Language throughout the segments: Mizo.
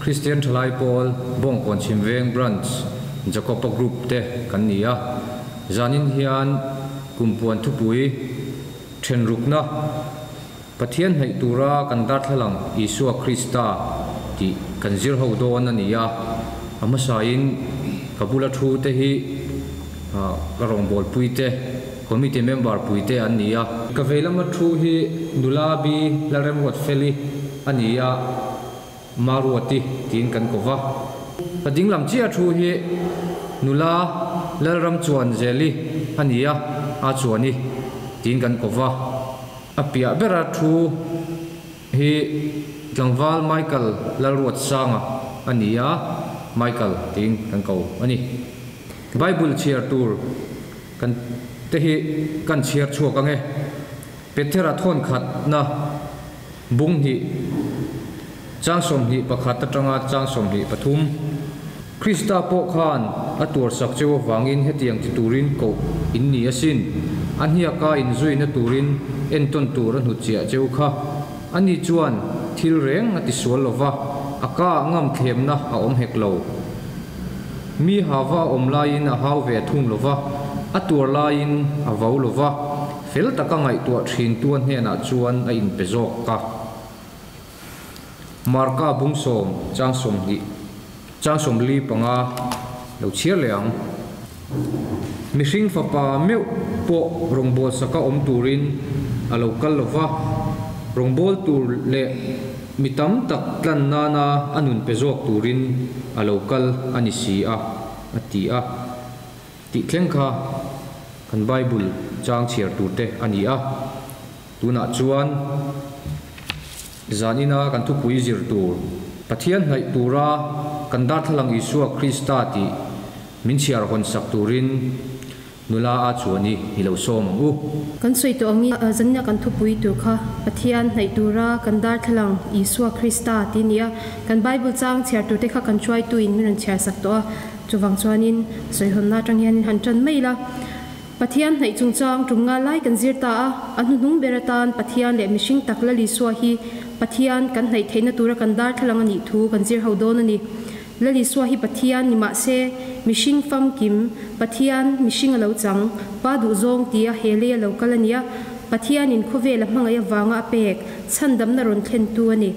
Kristian Thalai Pawl Bawngkawn Chhimveng Branch Jakopa Group te kan ni a. Zanin hian Kumpuan thupui thenrukna Pathian hnaih tura kan darthlalang Isua Krista tih kan zir ho dawn a ni a. A hmasain ka bula thu te hi ka rawngbawlpui te, committee member pui te an ni a. Ka vei lama thu hi nula bi Lalremruatfeli a ni a. Maruati tiin kan ko va. Ka dinglam chiah thu hi nula Lalram chuan Zeli a ni a, a chuani tiin kan ko va. A piah bera thu hi tlangval Michael Lalruatsanga a ni a, Michael tiin kan ko a ni. Bible chhiar tur kan te hi kan chhiar chhuak ang e. Petera thawn khatna. Bung hnih, chang 21 atanga chang 23. Krista pawh khan a tuarsak cheu avangin hetiang ti turin koh in ni asin. A hniaka inzuina turin entawn tur a hnutchiah cheu kha. Ani chuan thil reng a tisual lo va, a ka ah ngam thlemna a awm hek lo. Mi hava a awm laiin a hau ve thung lo va, a tuar laiin a vau lo va. Fel taka ngaihtuah thintu a hnenah chuan a inpe zawk a. Marka bung sawm chang 20 chang 45 lo chhiar leh ang. Mihring fapa meuh pawh rawngbâwl saka awm turin a lo kal lo va, rawngbâwl tur leh mi tam tak tlan nana a nun pe zawk turin a lo kal a ni si a, a ti a. Tih thleng kha kan Bible chang chhiar tur te a ni a. Tunah chuan zan ina kan thupui zir tur, Pathian hnaih tura kan darthlalang Isua Krista tih min chhiar hawn sak turin nula a chuan i i lo sawm ang u. Kan sawi tawh ang i zan ina kan thupui tur kha Pathian hnaih tura kan darthlalang Isua Krista tih a ni a. Kan Bible chang chhiar tur te kha kan hruaituin min rawn chhiar sak tawh a. Chuvang chuanin sawihawnna atang hianin han tan mai ila. Pathian hnaih chungchang tum nga lai kan zir ta a, a hnuhnung ber atan Pathian leh mihring tak Lal Isua hi Pathian kan hnaih theihna tura kan darthlalang a nih thu kan zir ho dawn a ni. Lal Isua hi Pathian ni mahse mihring famkim, Pathian mihring a lo chang, Pa duhzawng tia he lei a lo kal a ni a, Pathianin khawvel a hmangaih avanga a pek, chhandamna rawn thlentu a ni.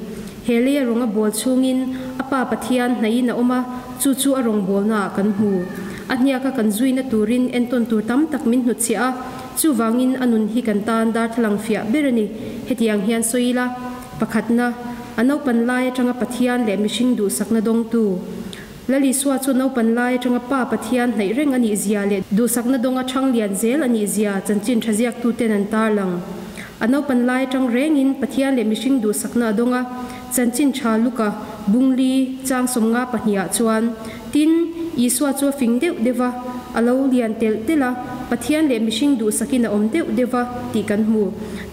He lei a rawng a bawl chhungin a Pa Pathian hnaihin a awm a, chu chu a rawngbawlnaah kan hmu. A hniaka kan zuina turin entawn tur tam tak min hnutchhiah a, chuvangin a nun hi kan tan darthlalang fiah ber a ni. Hetiang hian sawi ila, pakhatna, a naupan lai atanga Pathian leh mihring duhsakna dawngtu. Lal Isua chu naupan lai atanga Pa Pathian hnaih reng a nih zia leh duhsakna dawnga chhang lian zel a nih zia chanchin tha ziaktuten an tarlang. A naupan lai atang rengin Pathian leh mihring duhsakna a dawng a, chanchin tha Luka, Bungli, chang 52 ah chuan, Tin, Isua chu a fing deuh deuh va, a lo lian telh telh a, Pathian leh mihring duhsakin a awm deuh deuh va tih kan hmu.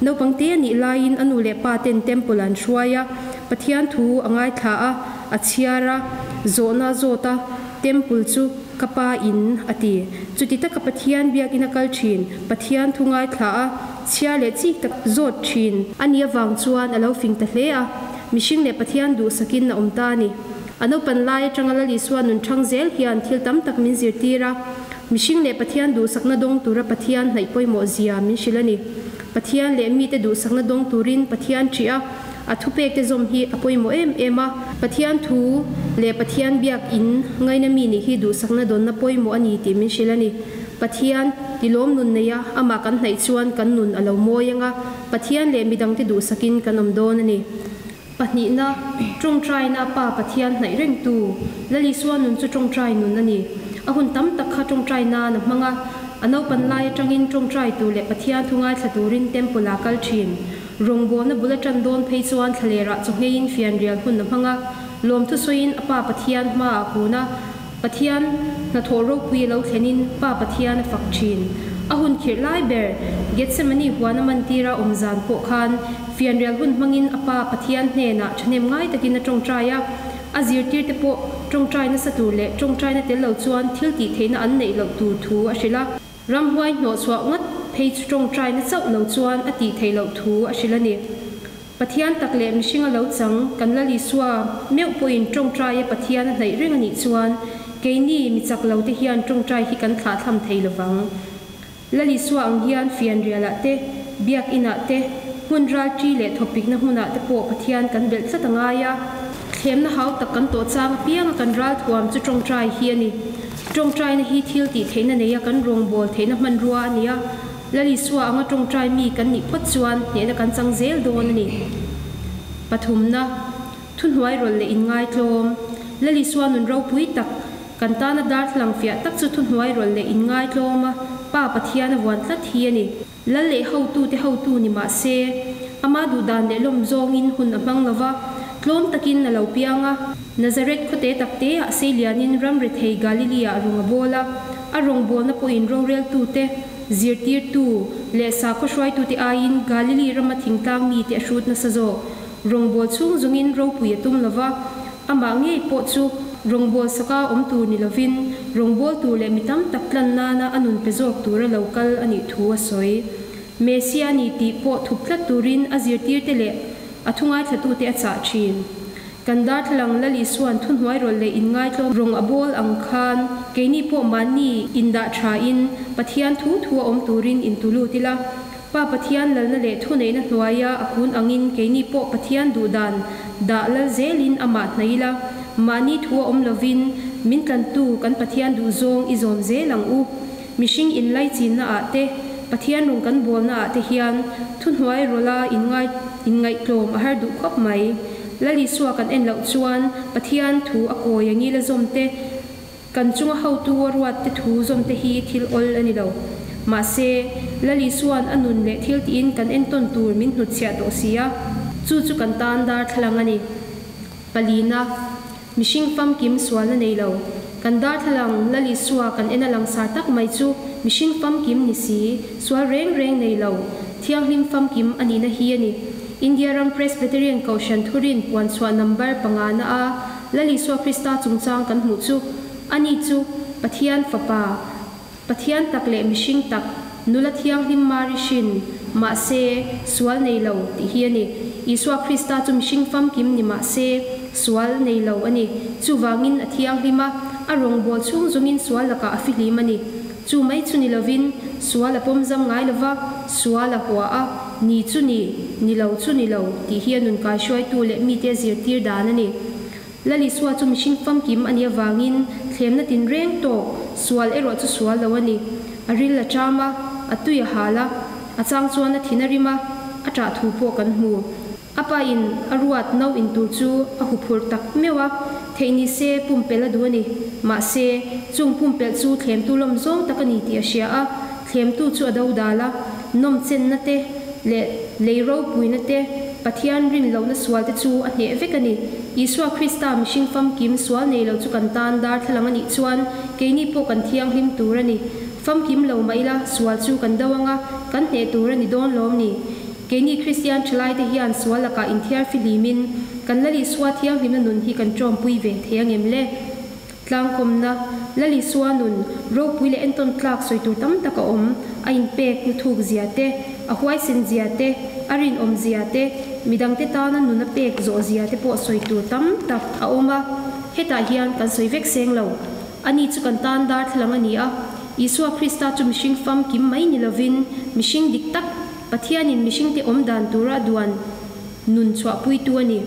Naupang te a nih laiin a nu leh pa ten temple an hruai a, Pathian thu a ngaithla a, A chhiar a, zawhna a zawt a, Temple chu ka pa in a ti. Chuti taka Pathian biakin a kal thin, Pathian thu ngaithla a, chhiar leh chik tak zawt thin. A ni avang chuan a lo fing ta hle a, mihring leh Pathian duhsakin a awm ta a ni. A naupan lai atanga Lal Isua nun thang zel hian thil tam tak min zirtir a, mihring leh Pathian duhsakna dawng tura Pathian hnaih pawimawh zia min hrilh a ni. Pathian leh mite duhsakna dawng turin Pathian ṭih a, A thupekte zawm hi a pawimawh em em a, Pathian thu leh Pathian biak in ngaina mi nih hi duhsakna dawnna pawimawh a ni tih min hrilh a ni. Pathian tilawm nun neia amah kan hnaih chuan kan nun a lo mawi ang a, Pathian leh midangte duhsakin kan awm dawn a ni. Pahnihna, Tawngtaina Pa Pathian hnaih rengtu Lal Isua nun chu tawngtai nun a ni. A hun tam tak kha tawngtai nan a hmang a, a naupan lai atangin tawngtai tur leh Pathian thu ngaithla turin Temple ah kal thin. Rawngbawlna bul a ṭan dawn phei chuan thlalerah chawhngeiin fianrial hun a hmang a, lawmthu sawiin a Pa Pathian hma a kun a, Pathian hnathawh ropui a lo thlenin Pa Pathian a fak ṭhin. A hun khirh lai ber, Gethsemane huan a mantira awm zan pawh khan fianrial hun hmangin a Pa Pathian hnenah ṭhahnem ngai takin a ṭawngṭai a, a zirtirte pawh ṭawngṭai nasa tur leh ṭawngṭaina tel lo chuan thil tih theihna an neih loh tur thu a hrilh a. Ramhuai hnawhchhuah ngat phei chu ṭawngṭaina chauh lo chuan a tih theih loh thu a hrilh a ni. Pathian tak leh mihringa lo chang kan Lal Isua meuh pawhin tawngtaia Pathian a hnaih reng a nih chuan keini mi chak lo te hian tawngtai hi kan thlahthlam thei lovang. Lal Isua ang hian fianrialah te, biakinah te, hmun ralṭi leh thawpikna hmunah te pawh Pathian kan belh tlat a ngai a. Thlemna hau tak kan tawh chang apianga kan ralthuam chu tawngtai hi a ni. Tawngtaina hi thil tih theihna neia kan rawngbâwl theihna hmanrua a ni a. Lal Isua anga tawngtai mi kan nih phawt chuan hnehna kan chang zel dawn a ni. Pathumna, Thuhnuai rawlh leh inngaitlawm. Lal Isua nun ropui tak, kan tana darthlalang fiah tak chu thuhnuai rawlh leh inngaitlawma Pa Pathian a vuan tlat hi a ni. Lal leh hotute hotu ni mah se, ama duhdan leh lawm zawngin hun a hmang lo va, tlawm takin a lo piang a. Nazareth khawte takteah seilianin ram rethei Galilee-ah rawng a bawl a, a rawngbawlna pawhin roreltute, zirtirtu, leh sakhaw hruaitute aiin Galilee rama thingtlang mite a hrut nasa zawk. Rawngbâwl chhung zungin ropui a tum lo va, amah ngei pawh chu rawngbâwl saka awm tur ni lovin rawngbâwl tur leh mi tam tak tlan nana a nun pe zawk tura lo kal a nih thu a sawi. Messia a ni tih pawh thup tlat turin a zirtirte leh a thu ngaithlatute a chah thin. Kan darthlalang Lal Isua'n thuhnuai rawlh leh inngaitlawm rawng a bawl ang khan keini pawh mahni indah thain Pathian thu thu a awm turin intulut ila, Pa Pathian lalna leh thuneihna hnuaia a kun angin keini pawh Pathian duhdan dah lal zelin amah hnaih ila, mahni thu a awm lovin min tlantu kan Pathian duhzawng i zawm zel ang u. Mihring inlaichinna ah te, Pathian rung kan bawlna ah te hian thuhnuai rawla inngai inngaihtlawm a har duh khawp mai. Lal Isua kan en loh chuan Pathian thu a kawi a ngila zawm te, Kan chunga hotu a ruat te thu zawm te hi thil awl a ni lo. Mahse, Lal Isua'n a nun leh thil tiin kan entawn tur min hnutchhiah tawh si a, chu chu kan tan darthlalang a ni. Palina, Mihring famkim sualna nei lo. Kan darthlalang Lal Isua kan en a langsar tak mai chu mihring famkim ni si, sual reng reng nei lo, thianghlim famkim a nihna hi a ni. India ram Presbyterian Kohhran Thurin puanchhuah number pangana a Lal Isua Krista chungchang kan hmuh chu, ani chu Pathian Fapa, Pathian tak leh mihring tak, nula thianghlim Mari hrin, mahse, sual nei lo, tih hi a ni. Isua Krista chu mihring famkim ni mahse, sual nei lo a ni. Chuvangin a thianghlim a, a rawngbâwl chhung zungin sual lakah a fihlim a ni. Chu mai chu ni lovin, sual a pawmzam ngai lova, sual a hua a, ni chu ni, ni lo chu ni lo, tih hi a nun kaihruaitu leh mite zirtir dan a ni. Lal Isua chu mihring famkim a nih avangin thlemna tinreng tawk, sual erawh chu sual lo a ni. A ril a ṭam a, a tui a hal a, a chang chuan a thin a rim a, a ṭah thu pawh kan hmu. A pa in a ruat no in tur chu a huphurh tak meuh a, theih ni se pumpelh a duh a ni. Mahse, chung pumpelh chu thlemtu lawm zawng tak a ni tih a hria a, thlemtu chu a do dal a, nawm chenna te leh lei ropuina te, Pathian rin lohna sual te chu a hneh vek a ni. Isua Krista mihring famkim sual nei lo chu kan tan darthlalang a nih chuan keini pawh kan thianghlim tur a ni. Famkim lo mah ila sual chu kan do anga kan hneh tur a ni dawn lawm ni. Keini Kristian thalaite hian sual lakah inthiar fihlimin kan Lal Isua thianghlimna nun hi kan ṭawmpui ve thei angem le? Tlangkawmna, Lal Isua nun ropui leh entawn tlak sawi tur tam tak a awm, a inpek hnuthuk zia te, a huaisen zia te, a rinawm zia te, midangte tana nun a pek zawh zia te pawh sawi tur tam tak a awm a, hetah hian kan sawi vek seng lo. Ani chu kan tan darthlalang a ni a, Isua Krista chu mihring famkim mai ni lovin mihring dik tak, Pathianin mihringte awm dan tura a duan nun chhuahpuitu a ni.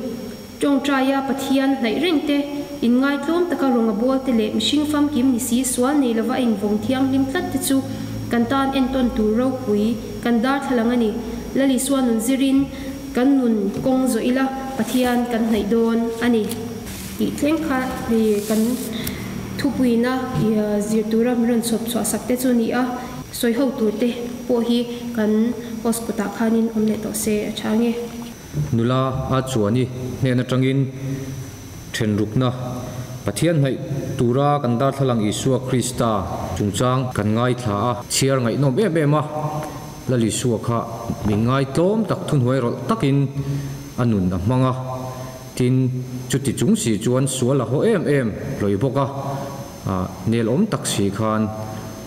Tawngtaia Pathian hnaih reng te, inngaitlawm taka rawnga bawl te leh mihring famkim ni si sual nei lova a invawng thianghlim tlat te chu kan tan entawn tur ropui kan darthlalang a ni. Lal Isua nun zirin kan nun kawng zawh ila Pathian kan hnaih dawn a ni. Tih thleng kha kan thupuina zir tura min rawn chhawp chhuah sak te chu a ni a. Sawi ho tur te pawh hi kan host kutah khanin awm leh tawh se a tha nge. Nula a chuan i hnen atangin thenrukna Pathian hnaih tura kan darthlalang Isua Krista chungchang kan ngaithla a, chhiar ngaihnawm em em a, Lal Isua kha min ngaitlawm tak thuhnuai rawlh takin a nun a hmang a, tin chuti chung si chuan sual a haw em em hlawi bawk a. Nel awm tak si khan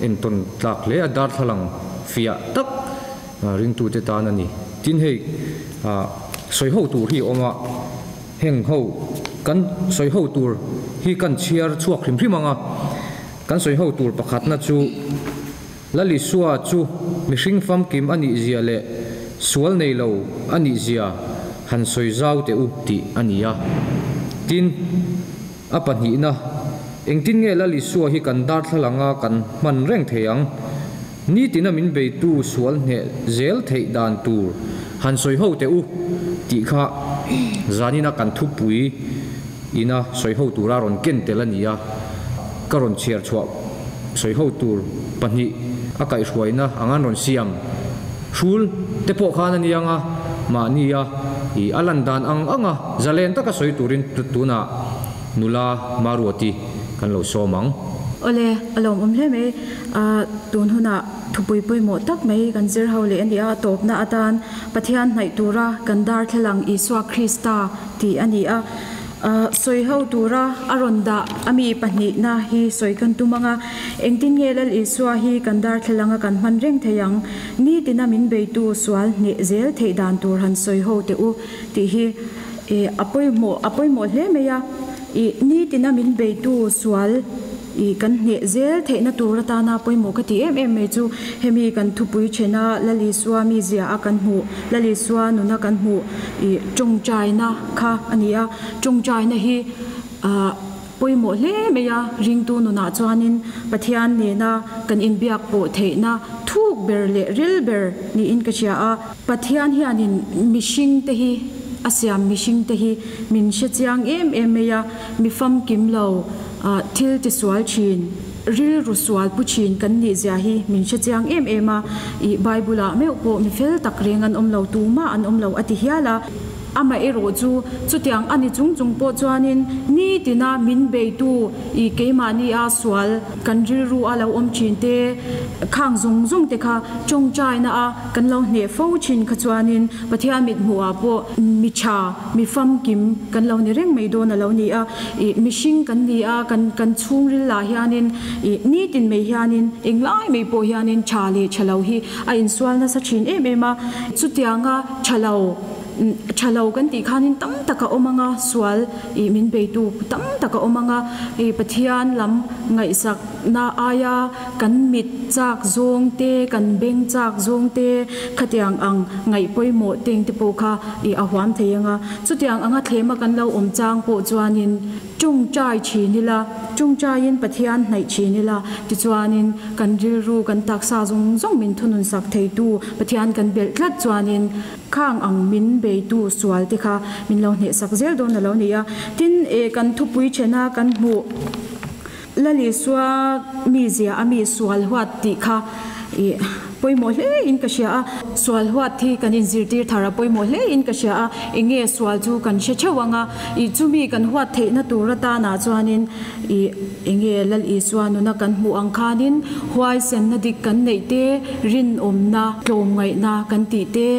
entawn tlak hle a, darthlalang fiah tak ringtute tan a ni. Tin hei sawi ho tur hi a awm a, heng ho kan sawi ho tur hi kan chhiar chhuak hrim hrim ang a, kan sawi ho tur pakhatna chu Lal Isua chu mihring famkim a nih zia leh sual nei lo a nih zia han sawi zau teh u tih a ni a. Tin, a pahnihna, engtin nge Lal Isua hi kan darthlalang a kan hman reng thei ang? Nitina min beitu sual hneh zel theih dan tur han sawi ho teh u tih kha zanina kan thupui ina sawi ho tura rawn ken tel a ni a, ka rawn chhiar chhuah sawi ho tur pahnih a kaihhruaina ang an rawn siam hrul te pawh khan a ni ang a, mahnia i a lan dan ang anga zalen taka sawi turin tunah nula Maruati kan lo sawm ang. Awle, a lawmawm hle mai. A, tun hunah thupui pawimawh tak mai kan zir ho leh a ni a, tawpna atan Pathian hnaih tura kan darthlalang Isua Krista tih a ni a. A, sawi ho tura a rawn dah a mi pahnihna hi sawi kan tum ang a, engtin nge Lal Isua hi kan darthlalanga kan hman reng thei ang? Nitina min beitu sual hneh zel theih dan tur han sawi ho teh u tih hi e, a pawimawh a pawimawh hle mai a. I, nitina min beitu sual I kan hneh zel theihna tur atana pawimawh ka ti em em mai chu hemi kan thupui thena Lal Isua mizia a kan hmuh, Lal Isua nuna kan hmuh i tawngtaina kha a ni a. Tawngtaina hi ah pawimawh hle mai a, ringtu nunah chuanin Pathian nena kan inbiak pawh theihna thuk ber leh ril ber niin ka hria a. Pathian hianin mihringte hi a siam mihringte hi min hrechiang em em mai a, mi famkim lo, Thil ti sual thin, rilru sual pu thin kan nih zia hi min hre chiang em em a, i Bible ah meuh pawh mi fel tak reng an awm lo, tumah an awm lo a ti hial a. Amaherawh chu chutiang a ni chung chung pawh chuanin nitina min beitu i keimahni a sual kan rilru a lo awm thin te, khang zawng zawng te kha tawngtaina a kan lo hneh fo thin kha chuanin Pathian mithmuh ah pawh mi tha, mi famkim kan lo ni reng mai dawn a lo ni a. Ih mihring kan ni a, kan kan chhungril ah hianin ih nitin mai hianin englai mai pawh hianin tha leh tha lo hi a insual nasa thin em em a. Chutianga tha lo tha lo kan tih khanin tam tak a awm ang a, sual ih min beitu tam tak a awm ang a. Ih Pathian lam ngaihsak na aia kan mit chak zawng te, kan beng chak zawng te khatiang ang ngaih pawimawh teng te pawh kha ih a huam thei ang a. Chutiang anga thlema kan lo awm chang pawh chuanin tawngtai thin ila, tawngtaiin Pathian hnaih thin ila, tichuanin kan rilru, kan taksa zawng zawng min thunun sak theitu Pathian kan belh tlat chuanin khang ang min beitu sual te kha min lo hnehsak zel dawn a lo ni a. Tin, e kan thupui thena kan hmuh Lal Isua mizia a mi sual huat tih kha ih pawimawh hle in ka hria a. Sual huat hi kan inzirtir thar a pawimawh hle in ka hria a, enge sual chu kan hre theuh ang a, ih chumi kan huat theihna tur atanah chuanin ih enge Lal Isua nuna kan hmuh ang khanin huaisenna dik kan neih te, rinawmna, tlawmngaihna kan tih te,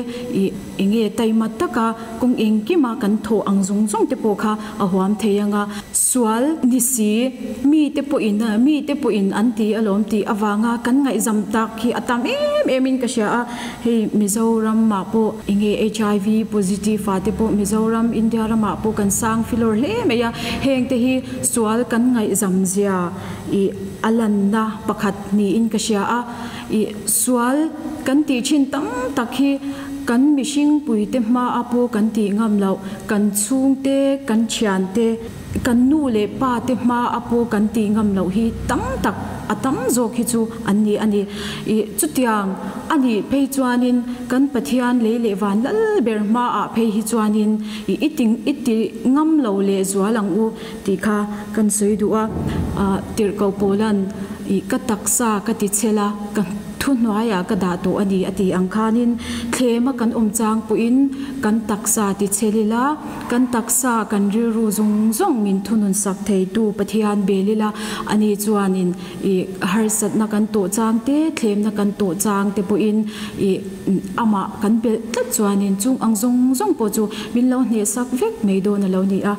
ih enge taima taka kawng engkima kan thawh ang zawng zawng te pawh kha a huam thei ang a, sual ni si, mite pawhin mite pawhin an ti alawm tih avanga kan ngaihzam tak hi a tam em em in ka hria a, hei Mizoram ah pawh enge HIV positive ah te pawh Mizoram, India ramah pawh kan sang filawr hle mai a, heng te hi sual kan ngaihzam zia ih a lanna pakhat niin ka hria a, ih sual kan tih thin tam tak hi kan mihring puite hmaa pawh kan tih ngam loh, kan chhungte, kan thiante, kan nu leh pa te hma a pawh kan tih ngam loh hi tam tak, a tam zawk hi chu an ni a ni. Ih, chutiang a nih phei chuanin kan Pathian lei leh van lal ber hma ah phei hi chuanin ih i ti i ti ngam lo leh zual ang u tih kha kan sawi duh a. Ah, tirhkoh pawlan ih ka taksa ka ti chhel a, ka. Thuhnuaiah ka dah tawh a ni a tih ang khanin thlema kan awm chang pawhin kan taksa ti chhel ila, kan taksa kan rilru zawng zawng min thunun sak theitu Pathian bel ila, ani chuanin ih harsatna kan tawh chang te, thlemna kan tawh chang te pawhin ih amah kan belh tlat chuanin chung ang zawng zawng pawh chu min lo hnehsak vek mai dawn a lo ni a.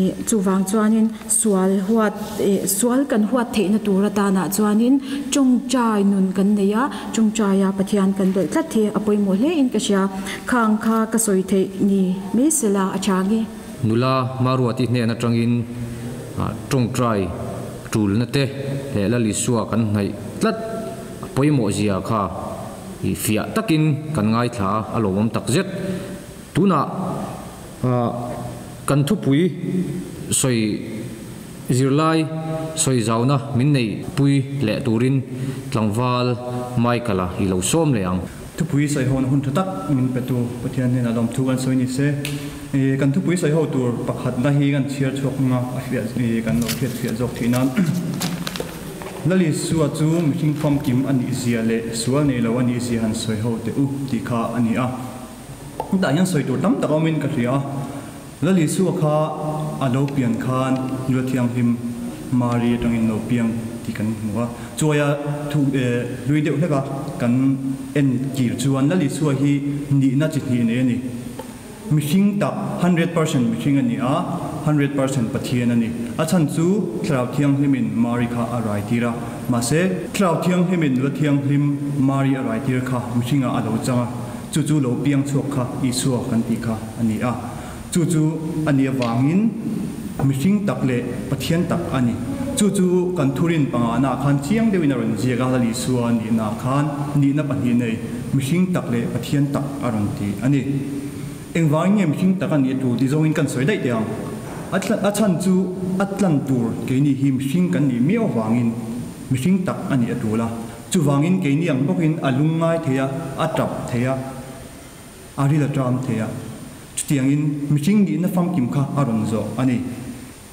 Ih, chuvang chuanin sual huat, ih, sual kan huat theihna tur atanah chuanin tawngtai nun kan nei a, tawngtaia Pathian kan belh tlat hi a pawimawh hle in ka hria. Khang kha ka sawi. sawi theih ni mai sela a tha nge. Nula Maruati hnen atangin tawngtai tulna te leh Lal Isua kan hnaih tlat a pawimawh zia kha i fiah takin kan ngaithla a, a lawmawm takzet. Tunah kan thupui sawi zirlai sawi zauna min nei pui leh turin tlangval Michael-a i lo sawm leh ang. Thupui sawi hona hun tha tak min petu Pathian hnenah lawmthu kan sawi ni se. Kan thupui sawi ho tur pakhatna hi kan chhiar chhuak hmanga a hriat kan lo hriat fiah zawk theih nan Lal Isua chu mihring famkim a nih zia leh sual nei lo a nih zia han sawi ho teh u tih kha a ni a. Hetah hian sawi tur tam tak awmin ka hria a. Lal Isua kha a lo pian khan Nula Thianghlim Mari atangin lo piang tih kan hmu a. Chuaia thu hlui deuh hlek a kan en kir chuan Lal Isua hi nihna chi hnih nei a ni. Mihring tak, 100% mihring a ni a, 100% Pathian a ni. A chhan chu Thlarau Thianghlimin Mari kha a rai tir a. Mahse, Thlarau Thianghlimin Nula Thianghlim Mari a rai tir kha mihringah a lo chang a. Chu chu lo piang chhuak kha Isua kan tih kha a ni a. Chu chu a nih avangin mihring tak leh Pathian tak a ni. Chu chu kan thurin pangana khan chiang deuhin a rawn ziak a, Lal Isua nihna khan nihna pahnih nei, mihring tak leh Pathian tak a rawn ti a ni. Engvangin nge mihring tak a nih a tul tih zawngin kan sawi daih teh ang. A chhan chu a tlan tur keini hi mihring kan nih miau avangin mihring tak a nih a tul a. Chuvangin keini ang bawkin a lungngai thei a, a tap thei a, a ril a ṭam thei a. Chutiangin mihring nihna famkim kha a rawn zawh a ni.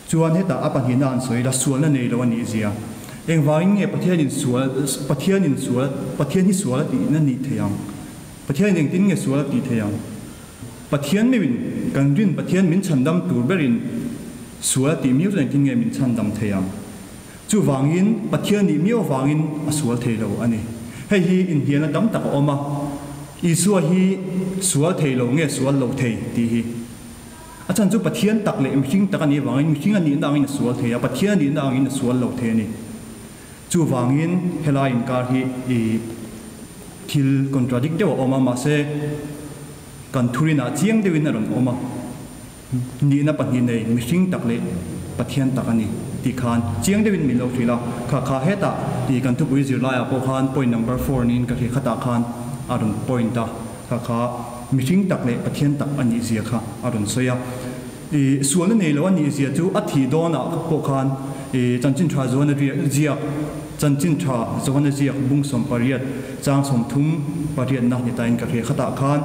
Chuan hetah a pahnihna an sawi la, sualna nei lo a nih zia. Engvangin nge Pathianin sual, Pathianin sual, Pathian hi sual a tihna nih thei ang? Pathianin engtin nge sual a tih thei ang? Pathian meuhin kan rin Pathian min chhandam tur berin sual a tih miau chuan engtin nge min chhandam thei ang? Chuvangin, Pathian nih miau avangin a sual thei lo a ni. Hei hi inhnialna tam tak a awm a, Isua hi sual thei lo nge sual lo thei tih hi. A chhan chu Pathian tak leh mihring tak a nih avangin mihring a nihna angin a sual thei a, Pathian a nihna angin a sual lo thei a ni. Chuvangin, helai inkar hi i thil contradict deuh a awm a, mahse kan thurinah chiang deuhin a rawn awm a. Nihna pahnih nei mihring tak leh Pathian tak a ni tih khan chiang deuhin min lo hrilh a, kha kha hetah tih kan thupui zirlaiah pawh khan point number four niin ka hria khatah khan a rawn point a, kha kha mihring tak leh Pathian tak a nih zia kha a rawn sawi a. I sualna nei lo a nih zia chu a thih dawnah pawh khan i chanchin tha Johana ziak chanchin tha Johana ziak bung 18 chang 38na ni tain ka hria khatah khan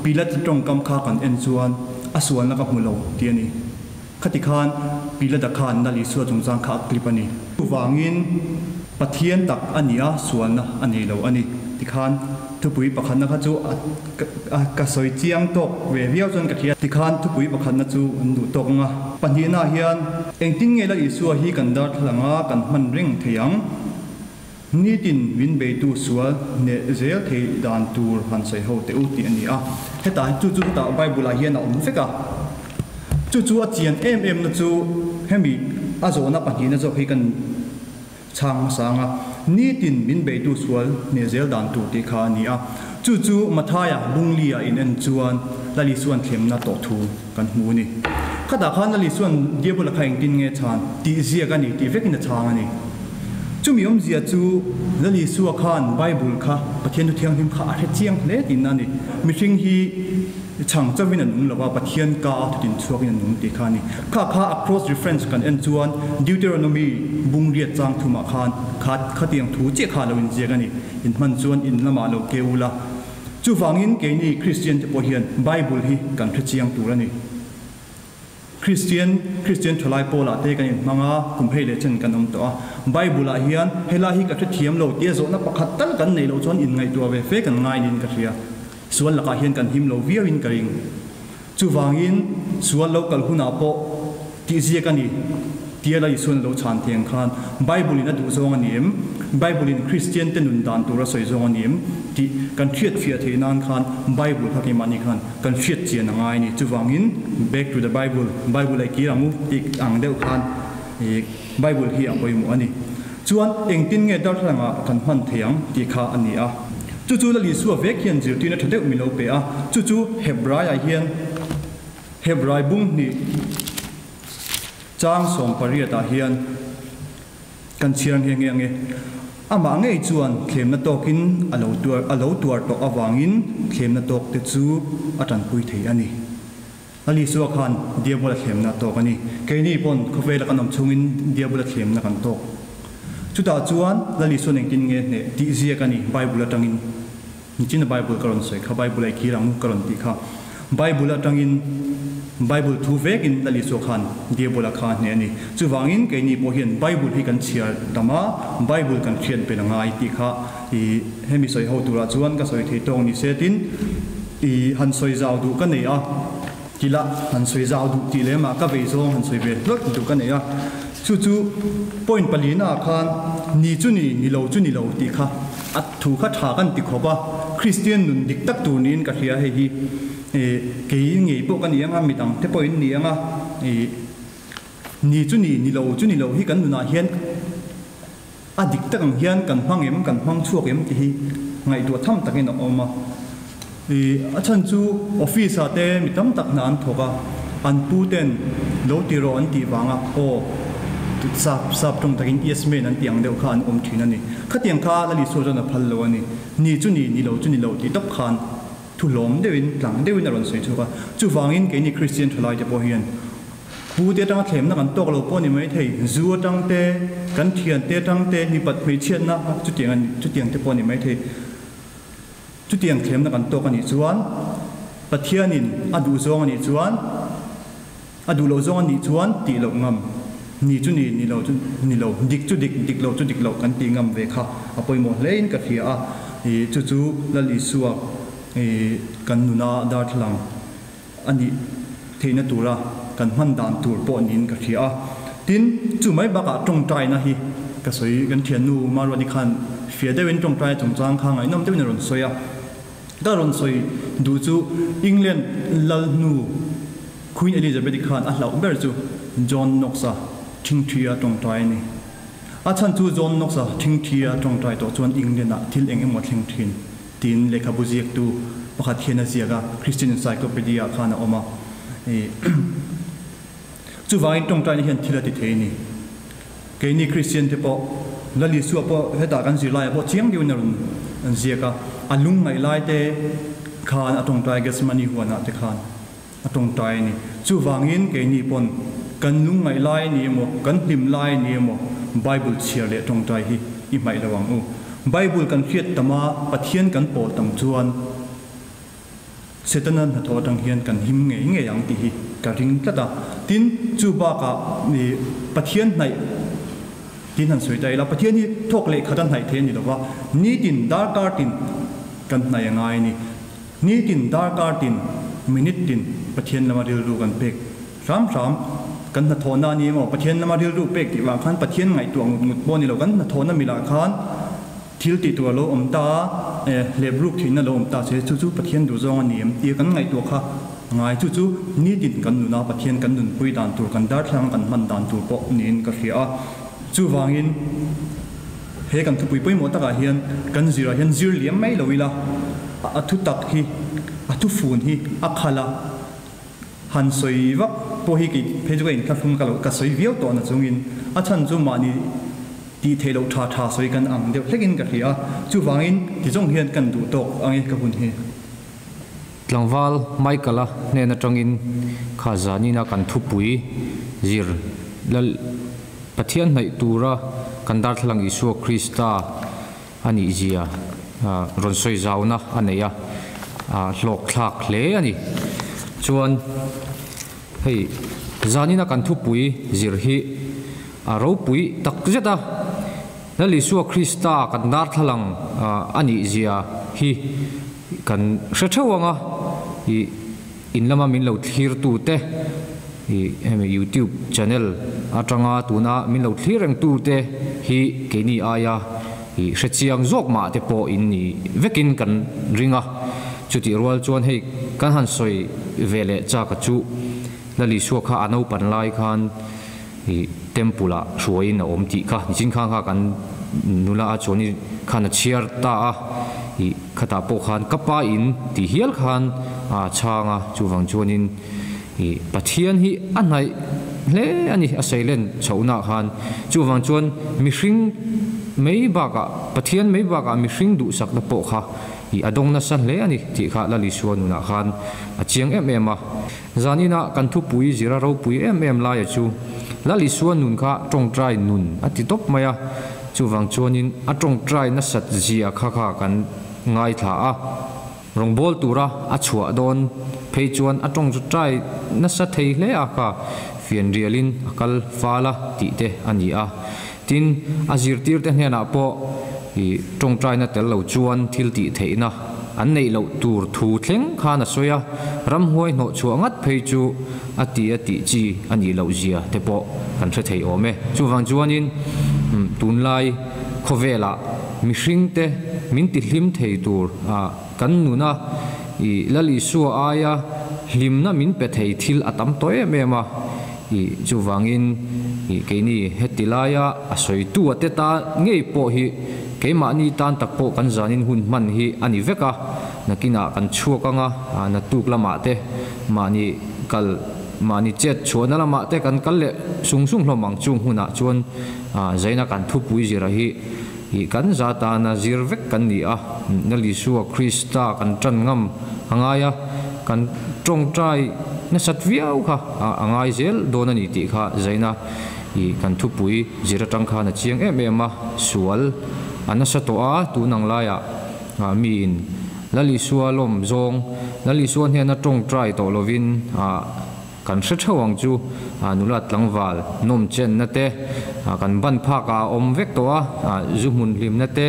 Pilat tawngkam kha kan en chuan A sualna ka hmu lo tih a ni. Khati khan Pilata khan Lal Isua chungchang kha a clip a ni. Chuvangin Pathian tak a ni a, sualna a nei lo a ni. Tikhan thupui pakhatna kha chu a ka sawi chiang tawk ve viau chuan ka hria. Tikhan thupui pakhatna chu an duh tawk ang a. Pahnihnaah hian engtin nge Lal Isua hi kan darthlalang a kan hman reng thei ang? Nitin min beitu sual hneh zel thei dan tur han sawi ho teh u tih a ni a. Hetah hi chu chu hetah Bible ah hian a awm vek a. Chu chu a chian em em na chu hemi a zawhna pahnihna zawk hi kan chhang hmasa ang a. Nitin min beitu sual hneh zel dan tur tih kha a ni a. Chu chu Mathaia Bungli ah in en chuan Lal Isuan thlemna tawh thu kan hmu a ni. Khatah khan Lal Isuan Diabola kha engtin nge chhan tih ziak a ni tih vekin a chhang a ni. Chumi awmzia chu Lal Isua khan Bible kha Pathian Thu Thianghlim kha a hre chiang hle tihna a ni. Mihring hi chhang chauhin a nung lo va, Pathian ka a thutin chhuakin a nung tih kha a ni. Kha kha a cross reference kan en chuan Deuteronomy bung riat chang thumah khan kha khatiang thu chiah kha a lo inziak a ni. In hman chuan in lamah lo ke ula. Chuvangin keini Kristian te pawh hian Bible hi kan hre chiang tur a ni. Kristian, Kristian thalai pawlah te kan inhmang a, kum hei leh chen kan awm tawh a. Bible-ah hian helai hi ka hrethiam lo tia zawhna pakhat tal kan neih loh chuan inngaihtuah ve fe kan ngai niin ka hria. Sual lakah hian kan him lo viauin ka ring. Chuvangin sual lo kal hunah pawh tihziak a ni tia la Isuan a lo chhan thei ang khan Bible-in a duh zawng a ni em? Bible-in Kristiante nun dan tur a sawi zawng a ni em? tih kan hriatfiah theih nan khan Bible kha keimahni khan Kan hriat chian a ngai a ni. Chuvangin Back to the Bible, Bible a kir ang u tih ang deuh khan Bible hi a pawimawh a ni. Chuan engtin nge darthlalangah kan hman thei ang tih kha a ni a. Chu chu Lal Isua vek hian zirtirna tha deuh min lo pe a, chu chu Hebraiah hian Hebrai bung hnih chang sawmpariatah hian kan chhiar nghe nghe ang e. Amah ngei chuan thlemna tawkin a lo tuar a lo tuar tawh avangin thlemna tawk te chu a tanpui thei a ni. Lal Isua khan Diabola thlemna a tawk a ni. Keini pawn khawvela kan awm chhungin Diabola thlemna kan tawk. Chutah chuan Lal Isuan engtin nge hneh tih ziak a ni Bible atangin. Nichina Bible ka rawn sawi kha, Bible a i khir ang u ka rawn tih kha. Bible atangin Bible thu vekin Lal Isua khan Diabola kha a hneh a ni. Chuvangin keini pawh hian Bible hi kan chhiar tam a, Bible kan hriat bel a ngai tih kha i hemi sawi ho turah chuan ka sawi thei tawk ni se tin i han sawi zau duh ka nei a. Tila han sawi zau duh tih lem ah ka vei zawng han sawi ve hlawt duh ka nei a. Chu chu point palina ah khan ni chu ni, ni lo chu ni lo tih kha a thu kha tha kan ti khawp a. Kristian nun dik tak tur niin ka hria hei hi kei ngei pawh ka ni ang a, midang te pawh in ni ang a. Ni chu ni, ni lo chu ni lo hi kan nunah hian A dik tak ang hian kan hmang em, kan hmang chhuak em tih hi ngaihtuah tham takin a awm a. Ih, a chhan chu office ah te mi tam tak hna an thawk a, an pu ten lo ti rawh an tih vanga aw sap sap tawng takin yes man an tih ang deuh kha an awm thin a ni. Khatiang kha Lal Isua chuan a phal lo a ni. Ni chu ni, ni lo chu ni lo tih tawp khan thu hlawm deuhin, tlang deuhin a rawn sawi chhuak a. Chuvangin keini Kristian thalai te pawh hian Pu te atanga thlemna kan tawk lo pawh a ni maithei, zu atang te, kan thian te atang te, mipat hmeichhiatna chutiang a ni, chutiang te pawh a ni maithei. Chutiang thlemna kan tawk a nih chuan, Pathianin a duh zawng a nih chuan, a duh loh zawng a nih chuan tih loh ngam, ni chu ni, ni lo chu ni lo, dik chu dik, dik lo chu dik lo kan tih ngam ve kha a pawimawh hlein ka hria a, ih chu chu Lal Isua ih kan nuna darthlalang a nih theihna tura kan hman dan tur pawh niin ka hria a. Tin, chu mai bakah tawngtaina hi ka sawi, kan thiannu Maruani khan fia deuhin tawngtaina chungchang kha ngaihnawm deuhin a rawn sawi a. Ka rawn sawi duh chu England lal hnu Queen Elizabeth-i khan a hlauh ber chu John Knox-a thingthia tawngtai a ni. A chhan chu John Knox-a thingthia tawngtai tawh chuan England-ah thil eng emaw thleng thin. Tin, lehkhabu ziaktu pakhat hian a ziak a, Christian Encyclopedia ah khan a awm a. Chuvangin tawngtaina hian thil a ti thei a ni. Keini Christian te pawh, Lal Isua pawh hetah kan zirlaiah pawh chiang deuhin a rawn ziak a, a lungngaih lai te khan a tawngtai Gethsemane huanah te khan a tawngtai a ni. Chuvangin keini pawn kan lungngaih lai a ni emaw, kan hlim lai a ni emaw, Bible chhiar leh tawngtai hi i hmaih lo ang u. Bible kan hriat tam a, Pathian kan pawl tam chuan Setana hnathawh atang hian kan him ngei ngei ang tih hi ka ring tlat a. Tin, chu bakah Pathian hnaih tin han sawi ta ila, Pathian hi thawk leh khat a hnaih thei a ni lova, nitin darkar tin kan hnaih a ngai a ni. Nitin, darkar tin, minute tin Pathian lama rilru kan pek hram hram. Kan hnathawhna a ni emaw, Pathian lama rilru pek tih vang khan Pathian ngaihtuah ngut ngut pawh a ni lo. Kan hnathawhna milah khan thil tih tur a lo awm ta a, hlep ruk theihna a lo awm ta che, chu chu Pathian duhzawng a ni em tia kan ngaihtuah kha a ngai. Chu chu nitin kan nuna Pathian kan nunpui dan tur, kan darthlalang kan hman dan tur pawh niin ka hria a. Chuvangin. He kan thupui pawimawh takah hian kan zirah hian zir liam mai lo ila, a thu tak hi, a thufun hi a khalh a, han sawi vak pawh hi kei phei chu ka inthlahrung ka lo ka sawi viau tawh na chungin a chhan chu mahni tih theih loh tha tha sawi kan ang deuh hlekin ka hria a, chuvangin ti zawng hian kan duh tawk ang e ka hun hi. Tlangval Michael-a hnen atangin kha zanina kan thupui zir lal Pathian hnaih tura kan darthlalang Isua Krista a nih zia rawn sawi zauna a nei a, hlawk thlak hle a ni. Chuan hei zanina kan thupui zir hi a ropui tak zet a, Lal Isua Krista kan darthlalang a nih zia hi kan hre theuh ang a, ih in lama min lo thlirtute ih hemi youtube channel atanga tuna min lo thlir rengtute hi keini aia ih hre chiang zawk mah te pawh in ni vekin kan ring a, chutih rual chuan hei kan han sawi ve leh chak a chu Lal Isua kha a naupan lai khan Ih temple ah hruaiin a awm tih kha nichin khan kha kan nula a chuan i khan a chhiar ta a. I khatah pawh khan ka pa in ti hial khan a chhang a, chuvang chuanin i Pathian hi a hnaih hle a ni a seilen chhohnaah khan. Chuvang chuan mihring mai bakah, Pathian mai bakah mihring duhsakna pawh kha i a dawng nasa hle a ni tih kha Lal Isua nunah khan a chiang em em a. Zaninah kan thupui zira ropui em em laia chu Lal Isua nun kha tawngtai nun a ti tawp mai a, chuvang chuanin a tawngtai nasat zia kha kha kan ngaithla a. Rawngbâwl tura a chhuah dawn phei chuan a tawngtai nasa thei hle a kha fianrialin a kal fal a tih te a ni a. Tin, a zirtirte hnenah pawh i tawngtaina tel lo chuan thil tih theihna an neih loh tur thu thleng khan a sawi a, ramhuai hnawh chhuah ngat phei chu a ti a tih chi a nih loh zia te pawh kan hre thei awm e. Chuvang chuanin tunlai khawvelah mihringte min ti hlim thei tur a kan nuna i Lal Isua aia hlimna min pe thei thil a tam tawh em em a. I chuvangin i keini heti laia a sawitu a te ta ngei pawh hi keimahni tan tak pawh kan zanin hun hman hi a ni vek a, nakinah kan chhuak anga naktuk lamah te mahni kal mahni chet chhuahna lamah te kan kal leh sung sung hlawm ang chung hunah chuan zaina kan thupui zira hi i kan za tana zir vek kan ni a, Lal Isua Krista kan tan ngam a ngai a, kan tawngtai nasat viau kha a ngai zel dawn a ni tih kha zaina i kan thupui zir atang khan a chiang em em a, sual a nasa tawh a, tun ang laiah miin Lal Isua lawm zawng, Lal Isua hnena tawngtai tawh lovin Kan hre theuh ang chu, nula tlangval nawm chenna te, kan ban phak ah a awm vek tawh a, zu hmun hlimna te,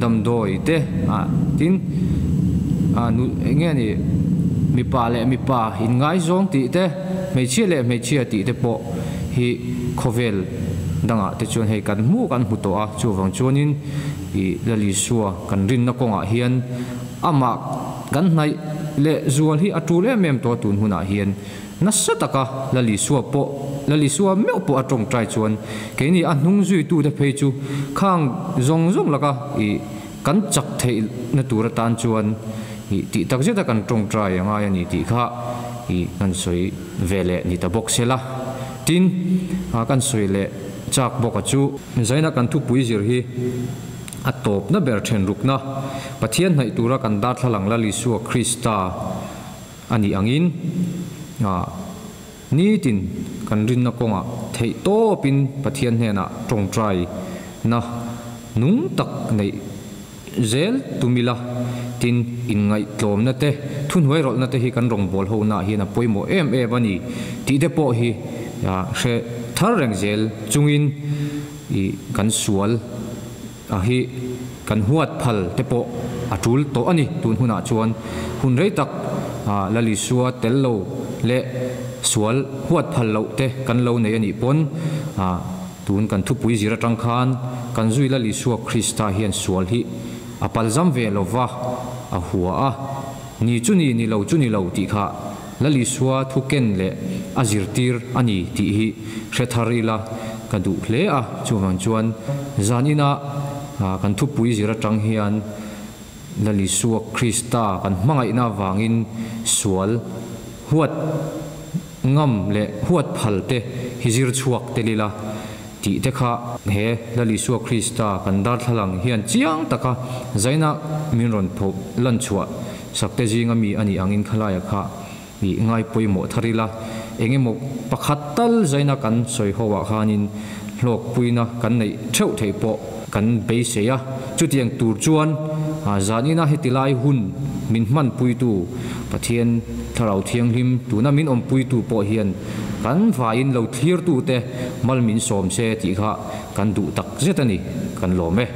damdawi te, tin eng nge ni mipa leh mipa inngaizawng tih te, hmeichhia leh hmeichhia tih te pawh hi khawvel dangah te chuan hei kan hmuh kan hmu tawh a, chuvang chuanin ih Lal Isua kan rinna kawngah hian amah Kan hnaih leh zual hi a tul em em tawh tun hunah hian nasa taka Lal Isua pawh Lal Isua meuh pawh a tawngtai chuan keini a hnung zuitute phei chu khang zawng zawng laka ih kan chak theihna tur atan chuan ih tih tak zeta kan tawngtai a ngai a ni tih kha ih kan sawi ve leh ni ta bawk sela. Tin, kan sawi leh chak bawk a chu. Zaina kan thupui zir hi. A tawpna ber thenrukna, Pathian hnaih tura kan darthlalang Lal Isua Krista a nih angin, nitin kan rinna kawngah theih tawpin Pathian hnenah tawngtaina nung tak neih zel tum ila, tin inngaihtlawmna te, thuhnuairawlhna te hi kan rawngbâwl honaah hian a pawimawh em em a ni tih te pawh hi hre thar reng zel chungin, I kan sual a hi kan huat phal te pawh a tul tawh a ni. Tun hunah chuan hun rei tak Lal Isua tel lo leh sual huat phal loh te kan lo nei a nih pawn tun kan thupui zir atang khan kan zui Lal Isua Krista hian sual hi a palzam ve lo va, a hua a, ni chu ni, ni lo chu ni lo tih kha Lal Isua thu ken leh a zirtir a ni tih hi hre thar ila ka duh hle a, chuvang chuan zan ina kan thupui zir atang hian Lal Isua Krista kan hmangaihna avangin sual huat ngam leh huat phal te hi zir chhuak tel ila tih te kha he Lal Isua Krista kan darthlalang hian chiang taka zaina min rawn pho lan chhuah Sakte zinga mi a nih angin khalaia kha i ngai pawimawh thar ila, eng emaw pakhat tal zaina kan sawi ho ah khanin hlawkpuina kan neih theuh theih pawh kan beisei a. Chutiang tur chuan zanina heti lai hun min hmanpuitu Pathian Thlarau Thianghlim tuna min awmpuitu pawh hian kan vaiin lo thlirtute mal min sawm se tih kha kan duh tak zet a ni, kan lawm e.